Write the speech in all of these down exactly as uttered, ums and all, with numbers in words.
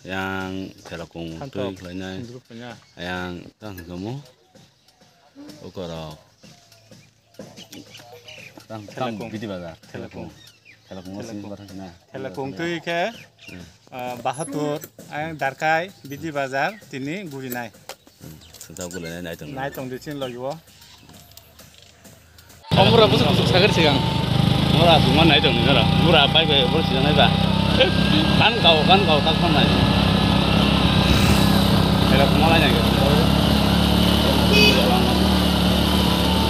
Yang thelakung twi khlainai. Yang tang kamo. Ukorok. Tang, tang Thelakung. Bidi bazar. Thelakung. Thelakung. Thelakung. Thelakung twi khe, hmm, ah, Bahatur, ayang Darkai, Bidi bazar, tini gurinai. Hmm. Sejak gula nai tong. Nai tong di chin logi o. Omura busu kusuk sagir sigang. Mura suma nai tong nara. Mura bai bai bol sijang nai ba. Kan kau, kan kau tak pon nai. Era kuma lai nai.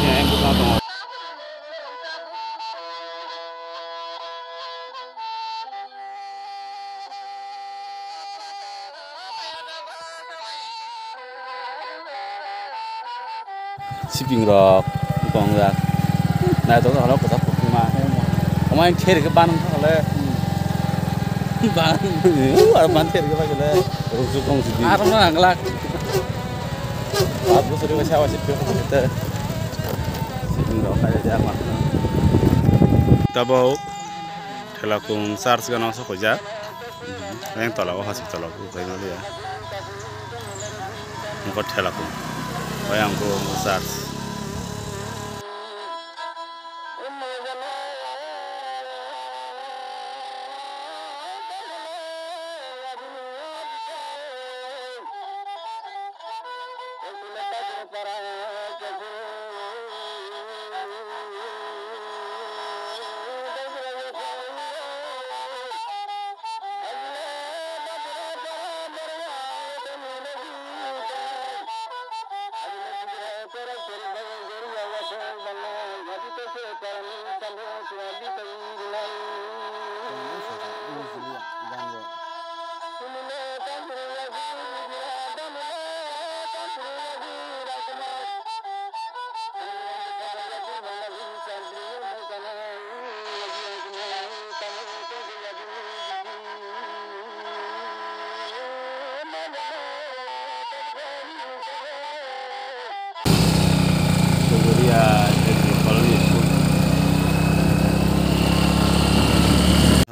Ya, yang bukan tong. Sibing rok tongjak. Naithok khe kwchak kwchwngma. Omo ani ther khe ban wngkha le. Ban, aro ban ther khe bai le. Rukjak tong sidi. Aro no nanglak. Pat bwswk rwui sawa se phiyok khe te. Sibing rok khai jak ma. Tabuk Thelakung church gana sok khaijak. Yang tola o hospital o buphai ma liya. Nokho Thelakung. Yang ko church.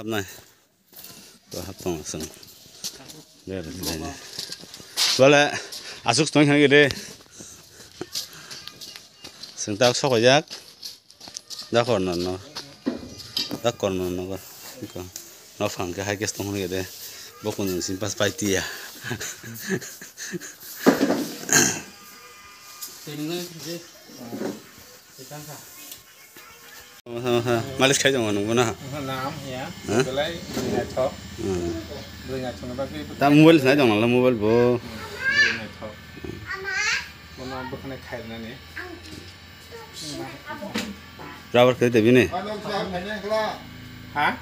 Habnai. To hap tong aswng. Bole aswk tong khe de. Swng tak sok jak. Da kor no no. Da kor no no. No phang khe hai khe tong khe de. Bo kun sim pas pai tiya. Malis khai tongo nungbo na? Nam ya. Hah? Belai bwrwi naithok. Hmm. Bwrwi naithokni bagwi. Ta mobile sinai tong nang mobile bo. Hmm, bwrwi naithok. Bono bwkhwnai khairwnani. Rubber khe de bini. Ha?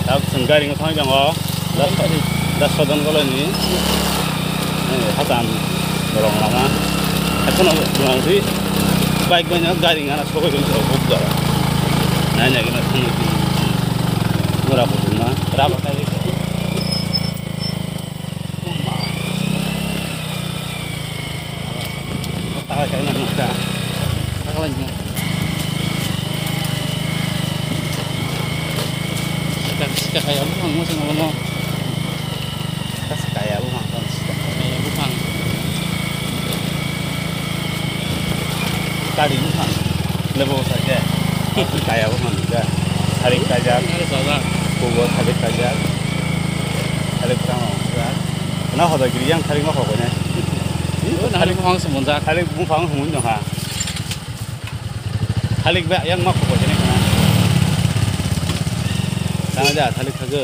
Tabuk chwng gari wngwi thangwi tongo. Da, da Sodon Golani, eh, Hassan borok lama. Ekhono bwrangsi bike bai no gari wngna sogwi tongo buk jora. Nai nai gana thangwi tongo. Bura kuchukma. Rubber khai. Kaya buphang. Kaya buphang. Kari buphang. Lebo sa khe. Kaya buphang khe. Thalik kajak. Kubo thalik kajak. Thalik tamo kajak. Na hoda giri yang thalik ma khokoi ne. Thalik buphang se monjak. Thalik buphang se monjak ha. Thalik ba yang ma khokoi ne. Tama ja thalik khago.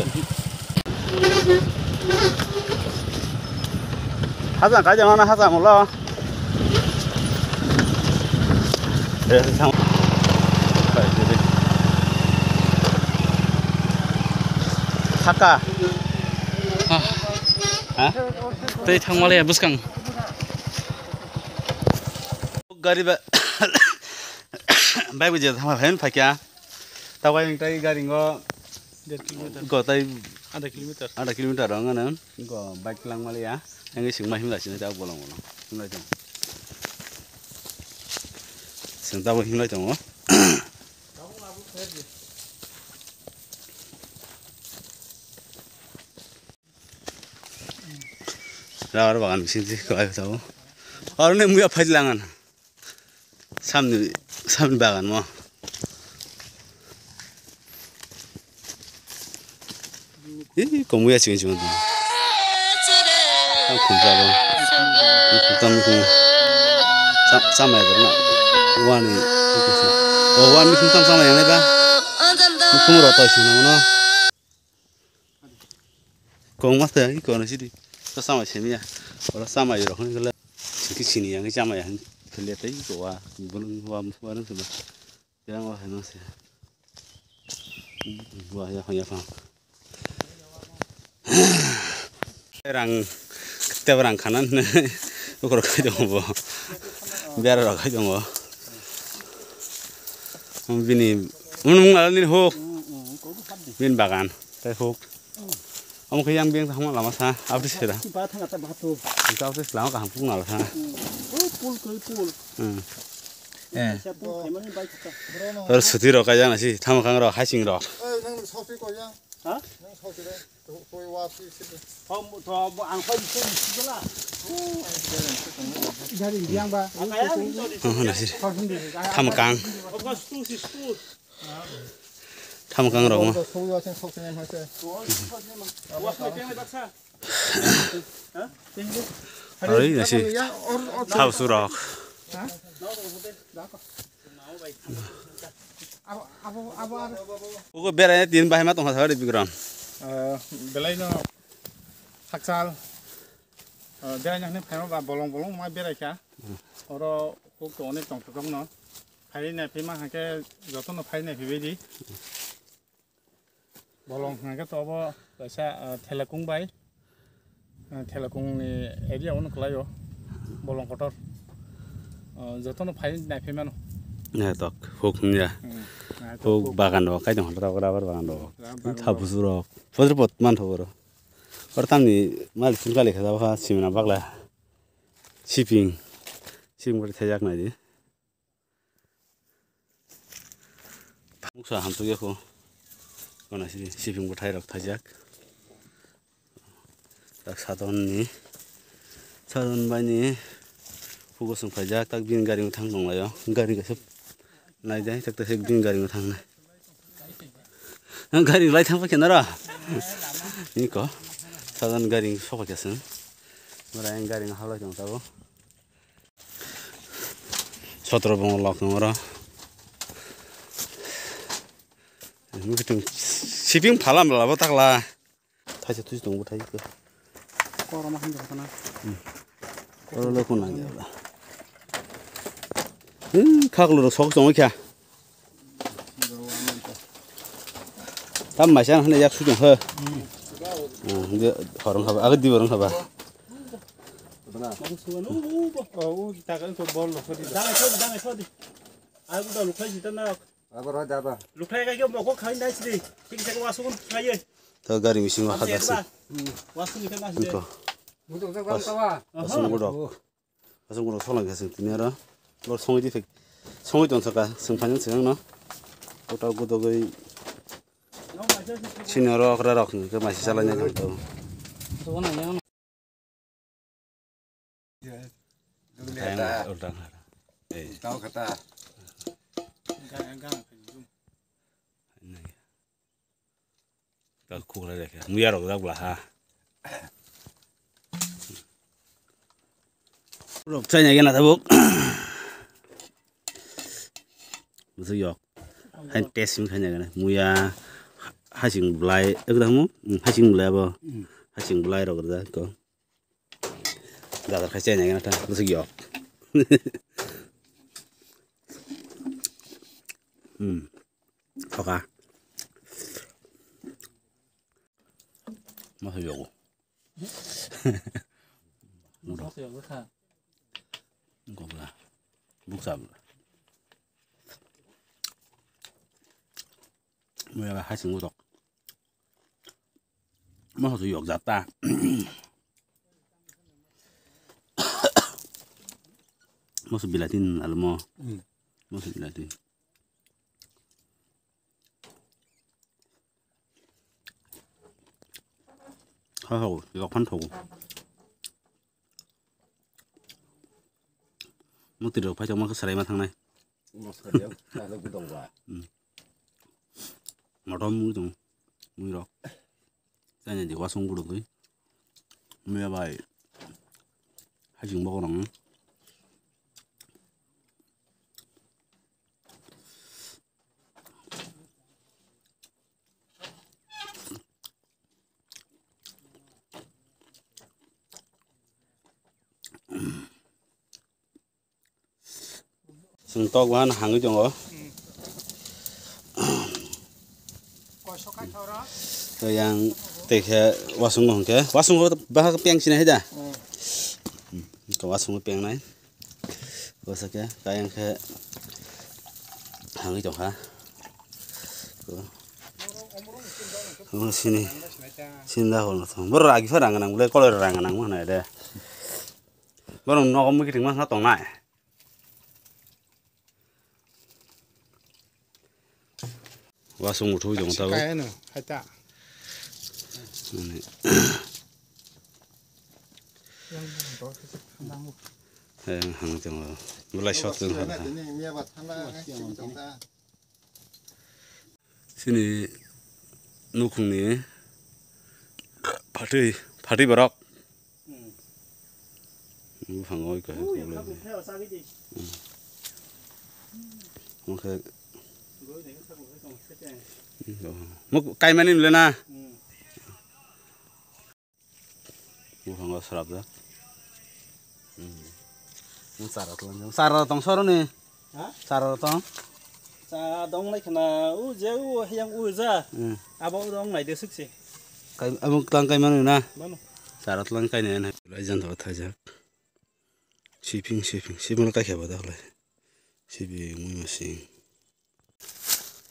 Hajang kai jang na hajang ulo. Haka. Ah. Ha? Tei thangmale bwskang. Gari ba. Bai bujia thangma phaikya. Tabai tei gari ngo. Der kilometer. Go tai adha kilometer. Adha kilometer wng ano. Go bike lang maliya. Ang sing ma himla sini ta bolong bolong. Himla jong. Chwng tabuk hinlai tongo. Rubber bagan bising si kwlai tabuk. Oro ni muya phai langan. Samni, samni bagan mo. Ih, komuya ching ching tu. Tam khum sa bo. Tam khum. Sa, sama ya na. Wani. Oh, wani khum tam sama ya na ba. Khum ro to sing na no. Kong mas ta ko na sidi. Sa sama semiya. Ora sama ya ro khon gala. Siki sini yang sama ya. Kele tai ko wa. Bulung wa wa nang sa ba. Yang wah, emang sih. Wah, ya, ya, ya. Rang, kita rang kanan nih. Ukur kai dong bo. Biar rok kai dong bo. Bini, mun mun ala nih huk. Bin bagan, tei huk. Omo khe yang beng thangma lama sa, abri sera. Ba thang ata ba tu. Engka abri lama kaham pung nala sa. Oh, pul koi pul. Hmm. Eh. Siya pul koi mani bai thaka. Tor suti rok kajang nasi, thamakang rok, hasing rok. Eh, nang sofi koi yang. Ha? Nang sofi deh. Koi wa si si. Thom, thom, ang koi si si bela. Gari yang ba. Ang kaya ni to di. Oh, nasi. Koi sendiri. Thamakang. Of course, two is two. Thamakang rok ma. Oi, nasi. Thau surok. Ugo berai tin bahai ma tongkha sari Bikram. Belai no hakchal. Berai nang ne phaima ba bolong bolong ma berai kha. Oro huk to onek tong thok no. Phai nai phaima hake joto no phai nai phi di. Bolong hwnka khe to obo kaisa, ah, Thelakung bai, ah, Thelakung ni area o no kwlai o bolong kotor. Ah, jotono phai nai phai mano. Naitok, huk hwnja. Hmm, naitok huk huk. Bagan rok, kaisa hwnka rok, rubber bagan rok. Rubber bagan rok. Thabusu rok. Potro pot mantho boro. Oro tamni malik sin kali kha, simna bagla. Siping. Siping bari thajak nai di. Muksa hamsuk ya kho. Kona si siping bwthai rok thaijak. Tak sadon ni, sadon bai ni pugo sung phaijak, tak bini gari thang tong laio. Gari kaisa nai jai, tak tak bini gari thang nai. Gari lai thang pa khe nara. Ni ko. Sadon gari sok pa khe sung. Bora gari halai tong tabo. Sotro bongo lok nang oro. Siping phala mala bo takla. Thaisa thusi tongo bo thai. Korma han jora kana. Oro le kun nang jora. Hmm, khaklo rok sok tongo kya. Tam maisa hwnwi yak sujung ho. Hmm, de horong haba, aga di horong haba. To gari bisingo hada se. Ito. Asung gudok. Asung gudok solang khe sing tini aro. Lor songwi di thik. Songwi tong saka sing phanyang sing no. Kota gudogoi. Sini aro okra rok ni khe maisi salai nai tong. Tao kata. Ka khukla rekhe. Muya rok jak bla ha. Rok chai nai gana tabuk. Musu yok. Hain test mi khaina gana. Muya hasing blai ekdam mu. Hasing blai abo. Hasing blai rok rok ko. Dadar khai chai nai gana ta. Musu yok. Hmm. Thoka. Masa yogo. Masa yogo kha. Gobla. Buksa. Muyala hasing utok. Masa tu yok jata. Masa bilatin almo. Hmm. Mosla di. Ha, ha, yok phan thogo. Mukti rok phai tongma khe sarai ma thangnai. Mosla di, kalo gudong ba. Hmm. Motom mui tong, mui rok. Chani di wasung guduk gwi. Mui bai. Hajing bokorong. Chwng tok bahan hangwi tongo. Yang tei khe wasung hwnkhe, wasung bahai peng sinai hai da. Wasung pengnai. Bwsa khe kayang khe hangwi tongkha. Sini, sini da hol thong. Boro ragi pha rang nang bole koloi rang nang mana de. Borok nogo mui kiting ma tongnai. Wasung uthui tongo tabuk. Kaya no, hai ta. Mane. Yang bang to, yang bang. Hai, ang hang tongo. Belai shot tongo. Sini nukhungni phatwi, phatwi borok. Buphango oi khe. Omo khe. Mo kaimani le na. Buphango srapjak. Mo chara tong, chara tong soroni. Ha? Chara tong. Cha dong lai khna u je u hayang u ja. Hmm. Abo dong lai de suk se. Kai abo tlang kai manu na. Manu. Chara tlang kai ne na. Lai jan thok thaijak. Siping, siping, siping kai khe ba da lai. Siping mui masing.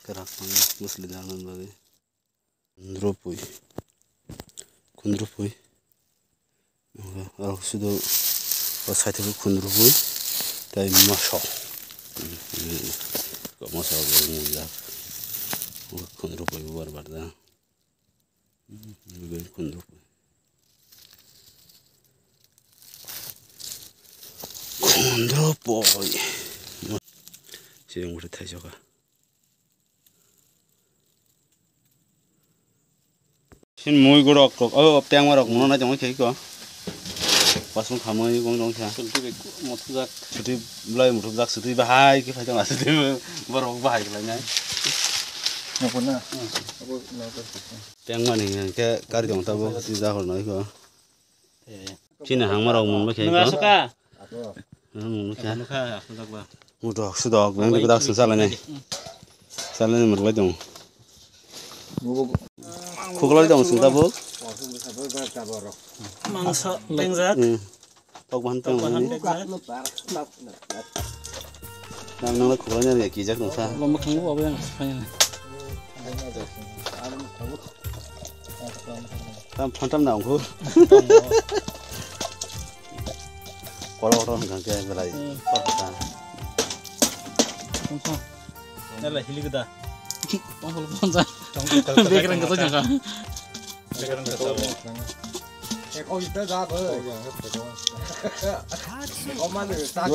Kerak tong musli dang nan bagwi. Khundrupui. Khundrupui. Aro sudu o side o khundrupui. Tai mosok. Mosok bo mujak. Khundrupui bo bar bar da. Khundrupui. Khundrupui. Siyang bwrwi thaisoka. Sin mui gorok rok, o pengma rok mono nai tongwi khe ko. Wasung khamwi gong dong kha. Sulti bai muthubjak. Suti belai muthubjak, suti bahai khe phai tong, suti borok bahai khlai nai. Nokona. Hmm. Abo nokona. Pengma ni hwnkhe kari tong tabo, suti jahor nai ko. Eh. Chini hangma rok mungba khe. Nung aswk kha? Nung mungba khe. Nung kha, aswk dakba. Mudok sudok beng de dak sung salai nai. Salai nai murlai dong. Khuklai dong sung tabuk. Mangso tengjak. Hmm. Tok bahan teng. Tok bahan tengjak. Nang nang khuklai nai kijak dong sa. Lomba khango abo yang phai nai. Tam phantam na ongkhu. Koro koro hwnkha khe belai. Hmm. Koro koro. Nala hili gda. Tongkol ponsa. Bekerang kata jaka. Bekerang kata.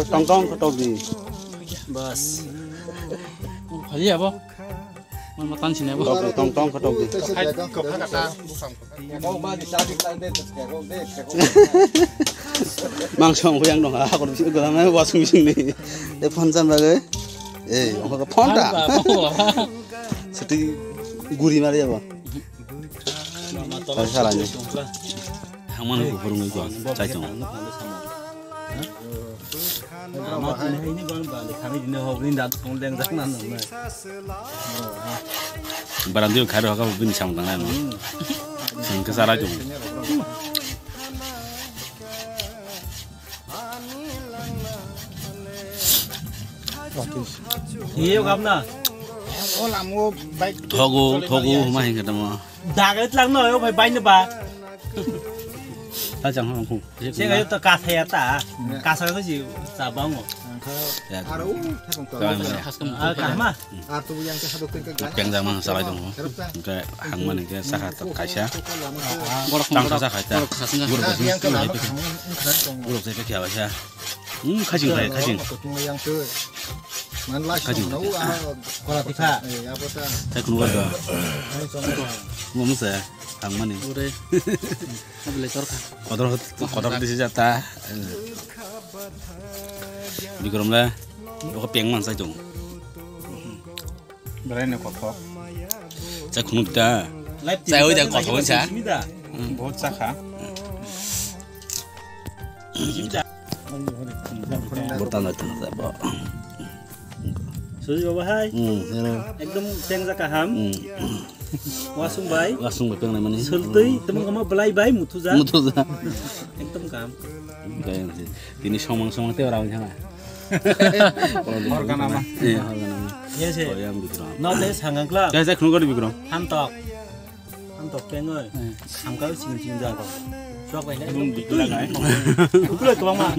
Tong tong kotokdi. Bas. Khali abo. Man matan sini abo. Tong tong kotokdi. Mangso ang yang dong ha, kor bisi golang wasung sini. E phone chan bagai. E, ang phone ta. Seti guri mari abo. Salani. Hangman ko burung ko chai tong. Barandi kharo ka bin sam tang nai. Sing ke sara jong. Iyo gapna. O lamo bike. Thogo, thogo, ma hinga tamo. Dagai tlang no, o bhai, bike no ba. Sajang hong hong. Sing ayo to kasaya ta. Kasaya to si sabang mo. Ya. Aro u thepung to. Kaham ma. Ar to yang ke hadok ke. Peng jang mang salai dong. Ke hang mani ke saka to kaisa. Tang kasa kaisa. Guruk yang ke lama. Guruk sai ke kya kaisa. Hmm, khajing khai, khajing. Khajing khai. Kola tikha. Sai khunu ga. Mo mo sa, ang mani. Ore. Abele torka. Kotor, kotor disi jata. Bikrom le. Oko peng man sai chung. Belai no kothok. Sai khunu ta. Sai oi da kothok sa. Bahut sakha. Borta na tang sa ba. Suji baba hai. Hmm, ya. Ekdom peng ja kaham. Hmm. Wasung bai. Wasung bai peng nai mani. Sultui temo kama belai bai mutu ja. Mutu ja. Ekdom kaham. Tini somang somang te orang sana. Hor kana ma. Iya, hor kana ma. Iya sih. Oh, yang Bikrom. Nau le sangang kla. Ya, saya khunu gori Bikrom. Hantok. Hantok peng oi. Samka sing sing jago. Sok bai le. Bikrom gai. Ukule kobang ma.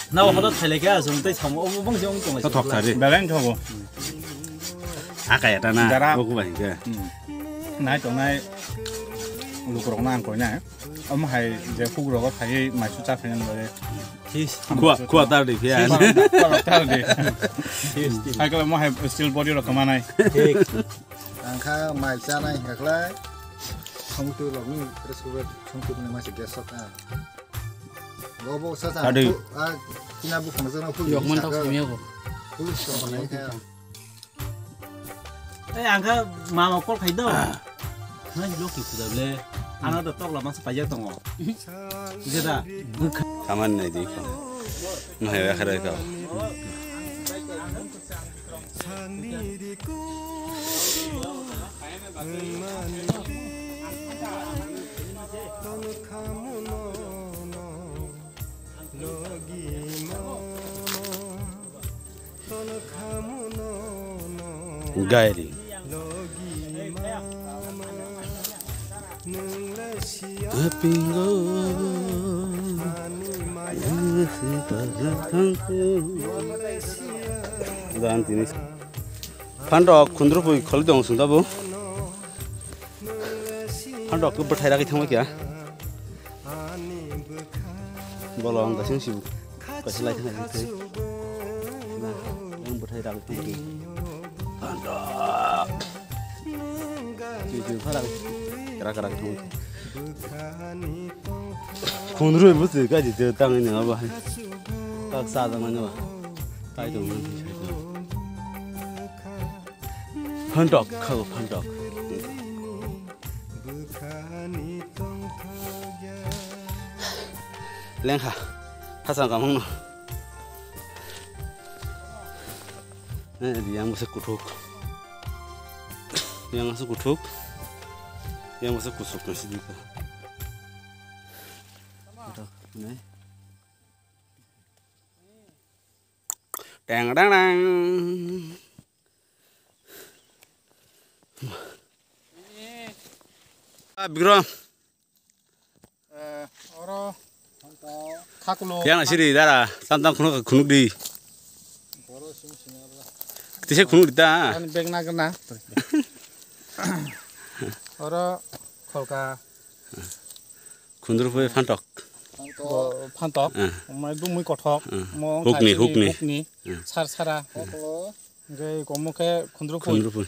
Nau hodo thele kya sung tei samo obo bang jong tong. Thok thari. Beleng thogo. Aka ya ta na. Dara. Oku bai ke. Nai tongnai lukurok na ang koinai. Omo hai je hugrogo phaiwi maisu cha phainani bagwi. Khua, khua tar di phiya. Khua tar di. Hai kala mo hai steel body rok kama nai. Thik. Ang kha mai chanai hingkha khlai. Songtu rok ni restaurant songtu ni masi gas sok a. Bo bo sa sa. Adi. A kina bu khang jana phu. Yok man tok simi ko. Phu sok nai kha. Eh, ang kha mama call khai do. Nai lo ki puja le. Ano to tok la masa pajak tongo. Jeda. Kaman nai di ko. Nai ya khare ko. Gairi. Apingo. Dan tini. Phantok khundru pui kholi dong sung tabo. Phantok ke bwthai ragwi thangma kya. Bolo ang kasing sibu. Kaisa lai thang thang. Na, ang bwthai ragwi thang thang. Phantok. Tui tui pharak. Kara kara thang. Khundru bwswi kaji tangwi nang abo hai. Kak sa jang nang ba. Kai tong nang. Phantok khago phantok. Lengkha. Hachang kamung no. Eh, yang masa kuthuk. Yang masa kuthuk. Yang masa kusuk nasi dika. Kuthuk, ne? Dang dang dang. Ah, Bikrom. Eh, oro khaklo. Yang siri dara, tam tam khunuk khunuk di. Tise khunuk di ta. Ani bag na gana. Oro kholka. Khundru pui phantok. Bo phantok. Eh. Mai bumui kothok. Eh. Mo hukni, hukni. Hukni. Eh. Sar sara. Hingke komo khe khundru pui. Khundru pui.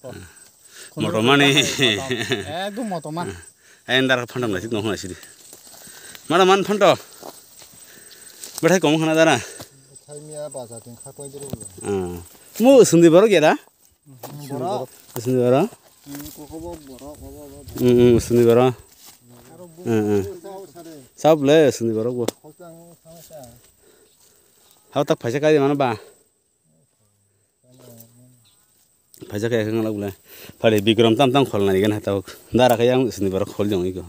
Oh. Khundru pui. Motomani. Ekdom motoma. Eh, endar phantok nasi nong nasi di. Mara man phantok. Bethai komo khana dara. Bethai miya baja tin kha poi dulu. Ah. Mu sundi borok ya da? Borok. Sundi borok. Hmm, koko bo borok, bo, bo, bo. Hmm, hmm, sundi borok. Hmm, hmm. Sab le sundi borok bo. Hau tak phaisa kai mana ba? Phaisa kai khang lak bole. Phale Bikrom tam tam khol nai gan hata. Dara kai yang sundi borok khol jong iko.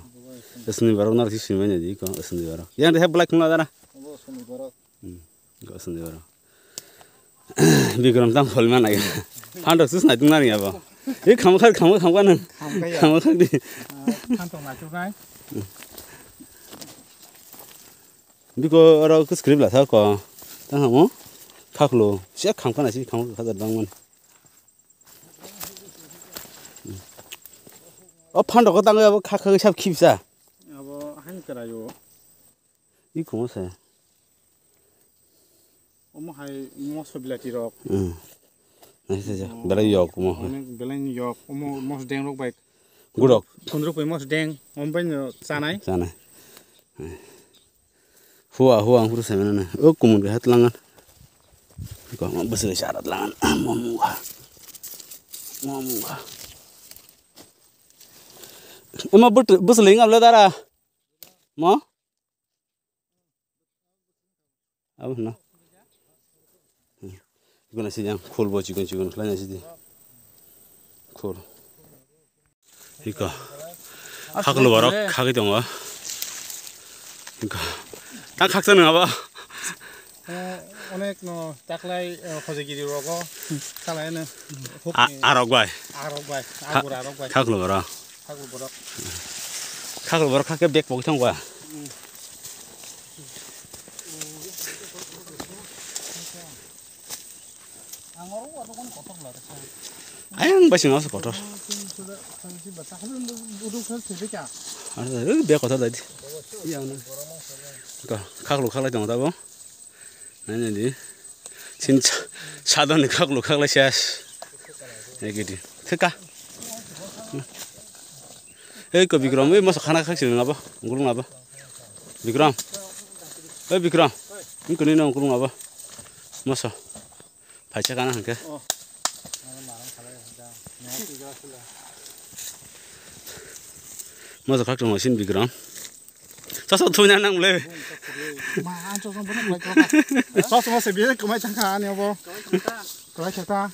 Sundi borok nar si simi nai iko sundi borok. Yang de black khung dara. Hmm. Gosni oro. Bikram tang khol mana ya. Phantok sus nai tung nani abo. E kham khar kham kham kan. Kham khar di. Phantok nai tung nai. Biko oro khe script la thak ko. Tang hamo. Khaklo. Siya kham kana si kham kha da bang man. O phando ko tang abo kha kha sab khipsa. Abo han kara yo. I kumo se. Omo hai moso bilati rok. Hmm. Nai se ja. Belai yok mo. Onek belai yok. Omo mos deng rok bai. Gurok. Khundruk bai mos deng. Om bai no chanai. Chanai. Hua hua ang puru semen na. O kumun ke hat langan. Ko ma bus le sarat langan. Mo mu ha. Mo mu ha. Ema but bus le ngam le dara. Mo? Abo no. Chikon asi yang khul bo chikon chikon khlai nasi di. Khul. Iko. Khaklo borok khagwi tongo. Iko. Tang khaksa nang abo. Onek no taklai khojagiri rogo. Kalai no. Arok bai. Arok bai. Agur arok bai. Khaklo borok. Khaklo borok. Khaklo borok khake bag pok thang ba. Ayang bai sing kotor. Bag kotor dadi. Khaklo khaklai tongo tabo. Nai nai di. Sin sa-, sadon ni khaklo khaklai sias. Egidi. Theka. Ei ko Bikram, ei masa khana khak sini ngabo, ngulung ngabo. Bikram. Ei Bikram. Ini kuni no ngulung ngabo. Masa. Phaisa kana hangke. Masa khak tong sin Bikram. Sasa thumna nang le. Ma, ang chosma bono kwlai kha. Chosma se bini kwmai thang kha ani obo. Kwlai kha ta.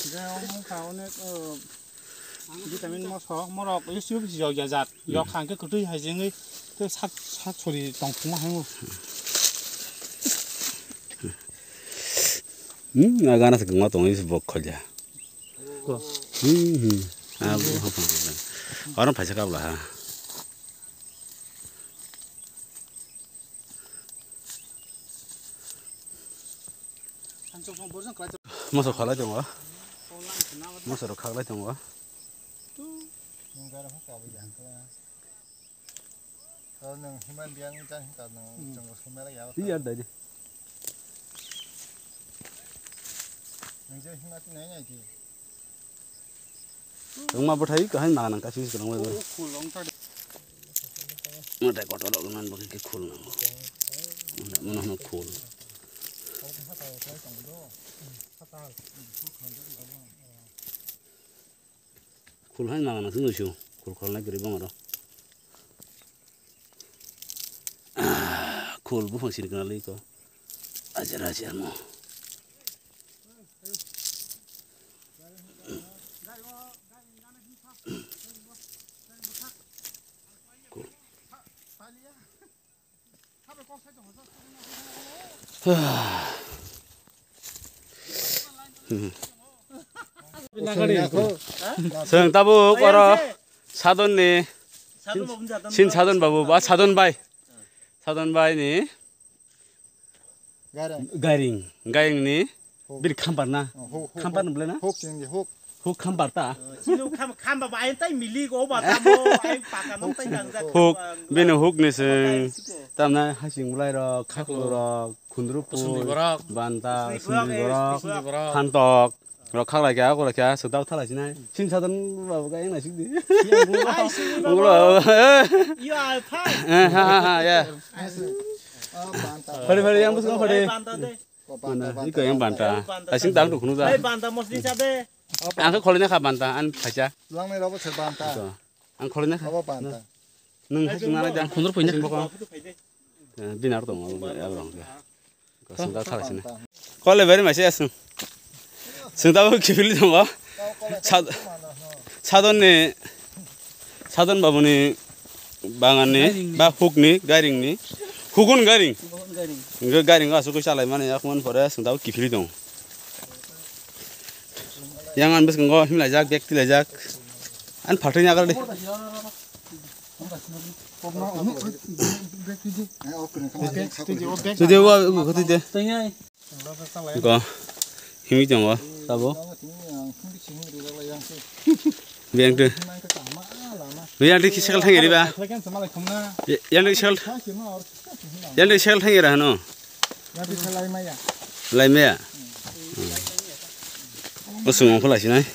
Je omo kha onek, o, vitamin moso, morok, yusu yusu yok ya jat. Yok hangke kwtwi hai jengwi, te sak, sak sori tong thuma hango. Hmm, a gana se kwma tong yusu bok kholya. Ko. Hmm, hmm. A, bu ha, ha, ha. Oro phaisa kabla ha. Moso khalai tongo. Moso rok khaklai tongo. Nwng human being jani hinka nwng chwngbo sumela ya. Iya dai di. Nwng je hima tini nai nai di. Wngma bwthai kahai ma nang kasi se kwrwngma. Mwtai kotor rok man bagwi khe khul nango. Mano hwnno khul. Khul hai ma nang sung sung. Khul khol nai kwrwi bongoro. Khul buphang sini kana lei ko. Ajar ajar mo. Chwng tabuk oro Sadon ni Sin Sadon babu ba Sadon bai. Sadon bai ni Gairing. Gairing. Gairing ni. Huk. Bini khambar na. Oh, huk, huk, khambar huk. Ni bwle na? Huk chini huk. Huk khambar ta. Sino kham, kham ba, ba, ayang tai mili go ba tamo, ayang paka nong tai nang jak. Huk, bini huk ni sing. Tamna hasing mulai rok, khaklo rok, khundru pui, banta, sundri borok, phantok. Rok khaklai kha, khaklai kha, swk dao thalai sinai. Sin Sadon babu kha, yang naisik di. Ulo. Yo, alpha. Eh, ha, ha, ha, ya. Phari, phari, yang bwskango phari. Banta, iko yang banta. Asing tang tu khunu da. Banta mosni sa de. Ang khe kholi na kha banta, an phaisa. Langnai rabo se banta. Ang kholi na kha. Abo banta. Nwng hai sing nana jang khundur phaina. Binar tong, ya, bang. Sungta thala sini. Kole beri masi asung. Sungta bo kifili tongo. Sad-, Sadon ni, Sadon babu ni bangan ni, ba huk ni, gairing ni. Hugun gairing. Hukun gairing. Hingke gairing asuk koi salai mani, akman pore sungta bo kifili tongo. Yang an bwskango himlaijak, bag tilaijak. An phatwi ni agar di. Twi de, wa, wa, twi de. Go. Himwi tongo, tabo. Biyang twi. Biyang twi kisa kal thangya riba. Yang twi kisa kal, yang twi kisa kal thangya ra hano. Laimaya. Usung ongkho laisinai.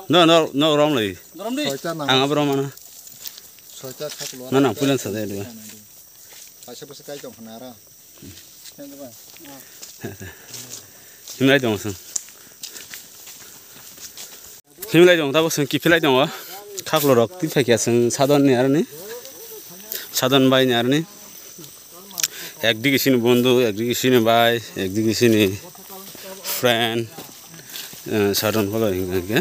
No, no, no, rom lai. Ang abo rom ana. No, no, pulan sa dai dua. Himlai tong song. Himlai tong, tabuk song kiphilai tongo. Khaklo rok twi phaikya song sadon ni aroni. Sadon bai ni aroni. Ekdigi sini bondhu, ekdigi sini bai, ekdigi sini friend. Eh, sadon phola hingka hingke.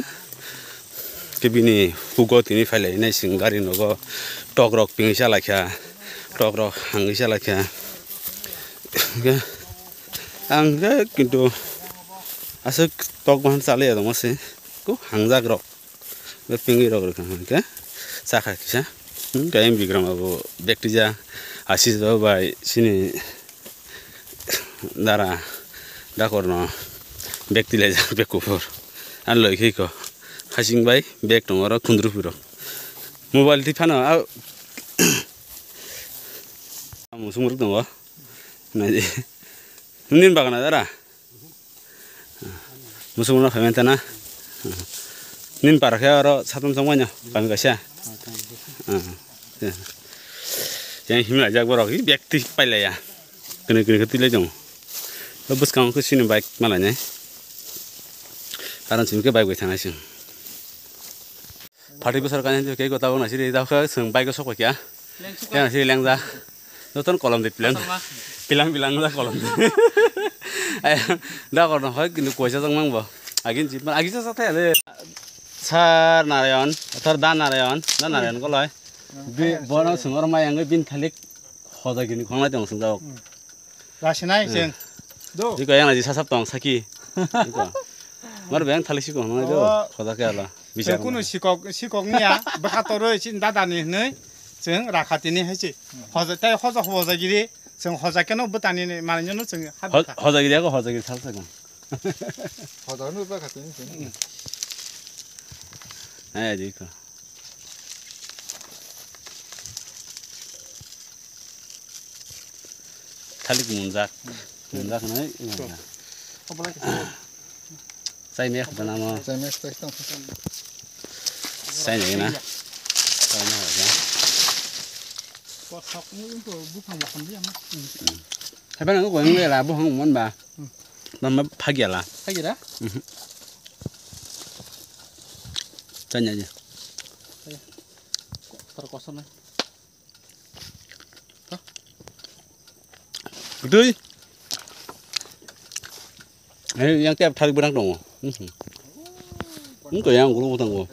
Ke bini hugo tini phailai nai sing gari nogo tok rok pingwi chalakha, tok rok hangwi chalakha. Hingke ang khe kintu aswk tok bahan chalai ya tongma se, ko hangjak rok. Be pingwi rok rwkha hwnkhe chakha kisa. Hmm, khe ayang Bikram abo bag twijak, Ashish baba bai chini dara dakorno bag twilaijak, bag kuphur. Ani logikhe iko hasing bai bag tongo oro khundru phiro. Mobile twi phano a musung rok tongo. Naidi. Nini bagana dara? Musuk no phaimanta na? Nini para khe oro satam chongmani kami kaisa. Yang himlai jak borok hi bag twi pailaiya. Kwnwi kwnwi khe twilai tongo. O bwskango khe chini bike malainai. Karon chini khe bike bai thangnai chwng. Phatwi bwsar kainwi khe tabuk naisiri tabuk khe chwng bike o sok paikha. Yang si lengja. Jotono kolom de pilang. Pilang pilang da kolom de. Ay, da kolom hoi kintu koisa jang mang bo. Agin ji, agin sa sa thaya de. Sar Narayan, thar Da Narayan, Da Narayan kolai. Bi bono sumor mai ang bin thalik hoda gini khonglai tong sung dok. Rasinai seng. Do. Diko yang aji sasap tong saki. Diko. Mar beng thali siko hwnwi do. Oh. Khoda khe ala. Bichar. Kunu sikok, sikok niya, bwkha toroi sin dada ni hwnwi chwng rakha tini hai se. Hoja, tei hoja, hoja giri, chwng hoja keno bwtani ni manwi no chwng ha. Ho-, bwkha. Hoja giri ako hoja giri thal sakang. Hoja no bwkha tini chwng. Hai, diko. Thalik munjak. Munjak nai. Chai me khata namo. Chai me khata khata. Chai ne na. Chai ne khata. Ko khap ni ko buphang buphang dia ma. Hai ba nang ko yang le la buphang mon ba. Mama phagya la. Phagya la? Mhm. Chai ne. Tar kosa na. Gdui. Eh, yang tiap thalik berang dong. Hmm. Engko yang gulu utang go.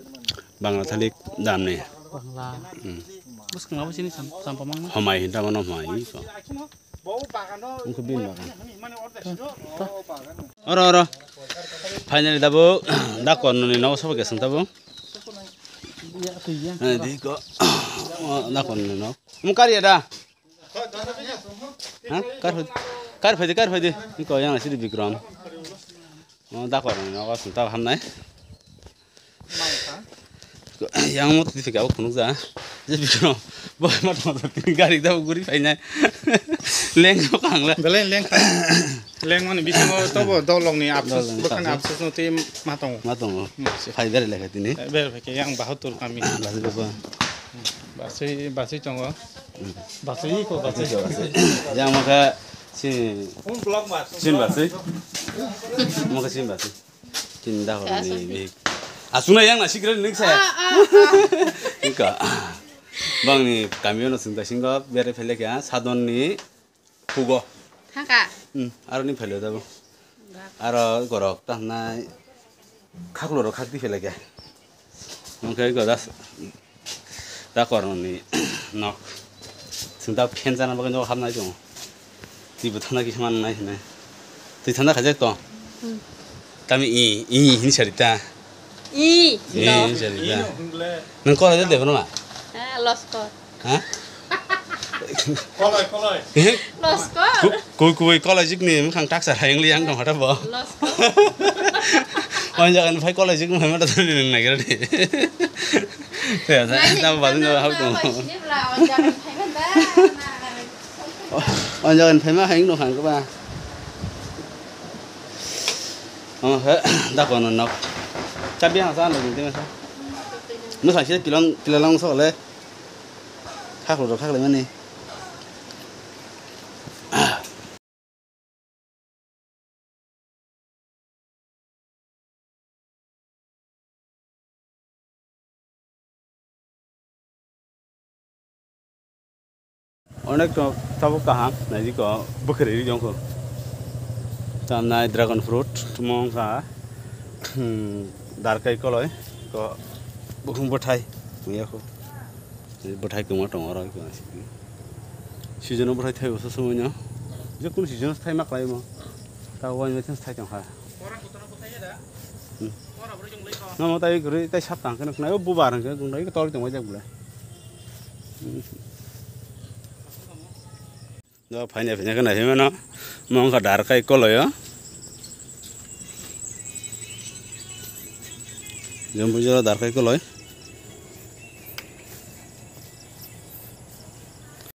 Bangla thalik dam ne. Bangla. Hmm. Bus kenapa sini sam-, sampah mang? Homai hinta mano homai ko. Engko bin bagan. Oro, oro. Finally dabo dakon ni no sobo kesang dabo. Eh, di ko. Oh, dakon ni no. Mukari ada. Ha? Kar phai, kar phai de, kar phai de. Ni ko yang sidi Bikram. Oh, dakor ni nogo sung ta hamnai. Yang mo twi phika o khunuk ja. Je Bikram. Bo ma tong tong gari da guri phainai. Leng ko kang le. Belai leng kha. Leng mani bisingo tobo dolong ni absus, dolong ni bwkhani absus. Absus no twi ma tongo. Ma tongo. Hmm, si. Phai bere lekha tini. Bere phai ke yang Bahadur kami. Bahadur baba. Basui, basui tongo. Basui ko, basui. Yang maka si, sin basui. Maka sin basui. Sin dah orang ni big. Asuna yang nasi kira nik saya. Ika. Bang ni kami ono sing singgo bere phele kya sadon ni. Hugo. Thangka. Hmm, aro ni phelo dabo. Aro gorok ta nai khaklo ro khak di phela kya. Mungke go das. Da koroni nok. Sung da phen jana bagwi nok hamnai dong. Ti bo thana ki man nai hinai. Twi thanda khajak to. Hmm. Tami i, i, hini sarita. I. I, hini sarita. Nang kora de debro ma? Ah, losko. Ha? Kolai, kolai. Eh? Losko. Ku, ku, ku, kolai jik ni, mkhang taksa hayang li yang dong hata bo. Losko. Wan jagan phai kolai jik ni, mata tani nang nagira de. Te, ta, ta, ba, ta, ba, hau dong. Wan jagan phai ma hayang dong hang ba. Oh, he, da kono nok. Chabi ha sa no ding sa. No sa se pilon, pilon sok le. Khaklo ro khakle mani. Onek to tabuk kaham, naidi ko bwkhwrwi ri jongkho. Tamnai dragon fruit, tumong kha, hmm, darkai koloi, ko bukhung bwthai, miyakho. Bwthai kwma tongo oro, season o bwthai thai o, so somoi no. Je kunu season o thai ma kwlai mo. Ta wai ma thai tong kha. Hmm. Namo tai guri tai sap tang khe nai o bubar hwnkhe gunai tol tong wai jak bwle. Hmm. Do phaina phaina khe nai mano. Mo wngkha darkai koloi o. Jembo jora darkai koloi.